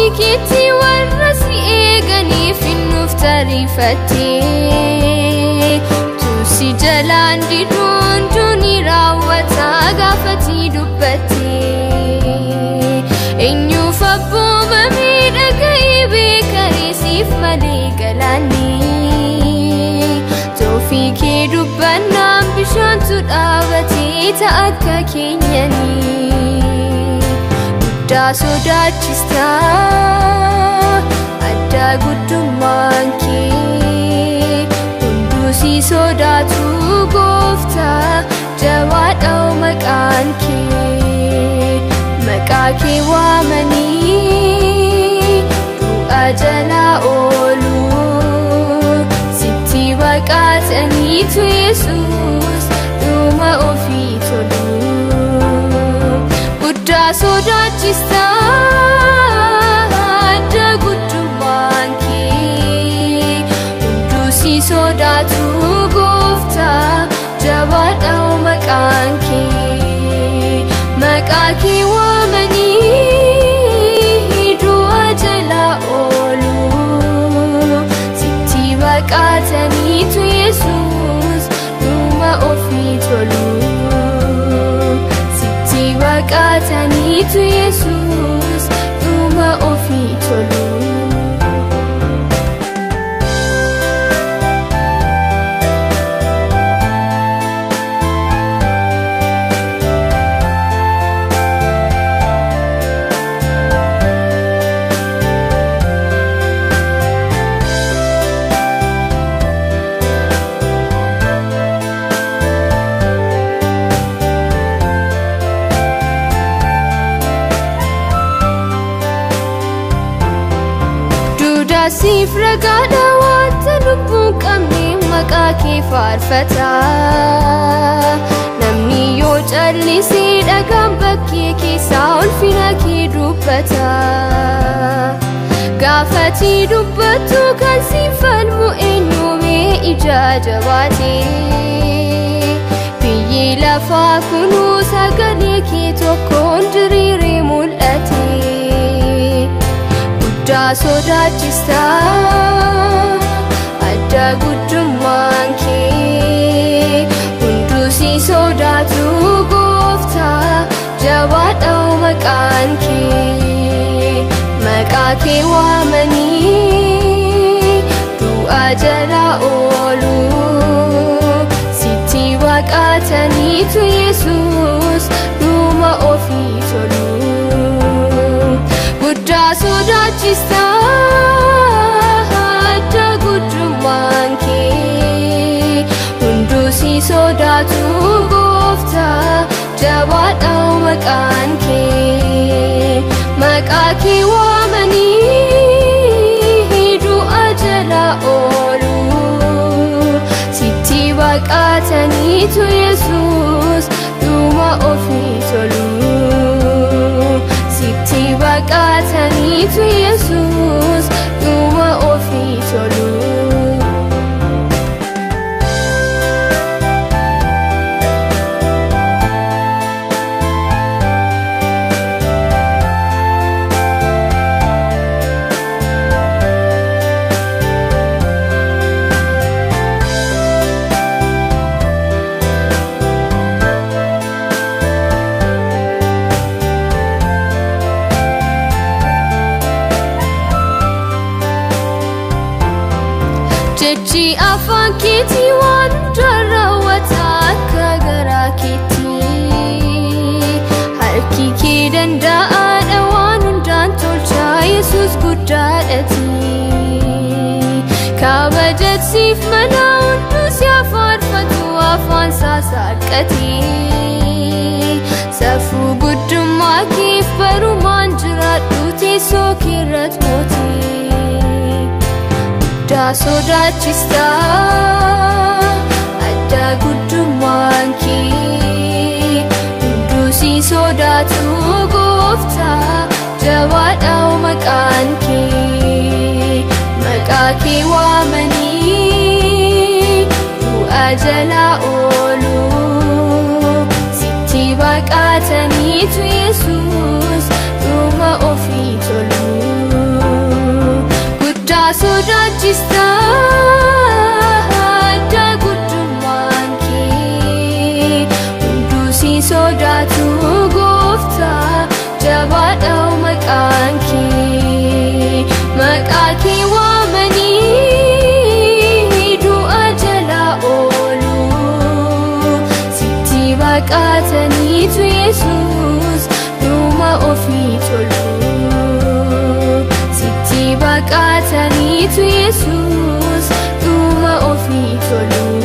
Ofii keetti warra si eeganiif hin nuuf tariifattee. Tusi jalaan diduun duuni raawwataa gaafatii dubbattee. Eenyuuf abboomamee dhaga'ee beekaree siif malee galaanni. Toofii kee dubbannaan bishaantu dhaabatee ta'a akka keenyanii. Guddaa sodaachistaa adda guddummaan kee, hunduu si sodaatu gooftaa, jabaadha maqaan kee. Maqaa kee waamanii du'a jalaa oolu, sitti baqataniitu Yesuus dhuma ofii tolu. Guddaa sodaachistaa adda guddummaan kee, hunduu si sodaatu gooftaa, jabaadha maqaan kee. Maqaa kee waamanii du'a jalaa oolu, sitti baqataniitu Yesuus dhuma ofii tolu. Sitti baqataniitu Yesuus dhuma ofii tolu. Duudaa siif ragaadha, wanta lubbuun qabne maqaa kee faarfata. Namni yoo callisee dhagaan bakkee keessaa ulfina kee dubbata. Gaafatii dubbattu kan si falmu eenyumee ija jabaate? Biyyi lafaa kunuu sagalee kee tokkoon diriiree mul'ate. Guddaa sodaachistaa adda guddummaan kee, hunduu si sodaatu gooftaa, jabaadha maqaan kee. Maqaa kee waamanii du'a jalaa oolu, sitti baqataniitu Yesuus dhuma ofii tolu. Guddaa sodaachistaa adda guddummaan kee, hunduu si sodaatu gooftaa, jabaadha maqaan kee. Maqaa kee waamanii du'a jalaa oolu, sitti baqataniitu Yesuus dhuma ofii tolu. Sitti baqataniitu Yesuus dhuma ofii tolu. Jechi afaan keetii waan hunda raawwata akka garaa keetii. Harki kee danda'aadha, waan hundaan tolchaa Yesuus guddaadhati. Kabajatiif mana hunduu si faarfatu afaan saasaqqati. Safuu guddummaa keef barumaan jiraadhu teessoo keerratti mootii. Guddaa sodaachistaa adda guddummaan kee, hunduu si sodaatu gooftaa, jabaadha maqaan kee. Maqaa kee waamanii du'a jalaa oolu, sitti baqataniitu Yesuus dhuma ofii tolu. Sodaachista adda guddummaan kee, hunduu si sodaatu gooftaa, jabaadha maqaan kee. Maqaa kee waamanii du'a jala oolu, sitti baqataniitu Yesuus dhuma ofii tolu. Sitti baqataniitu Yesuus dhuma ofii tolu.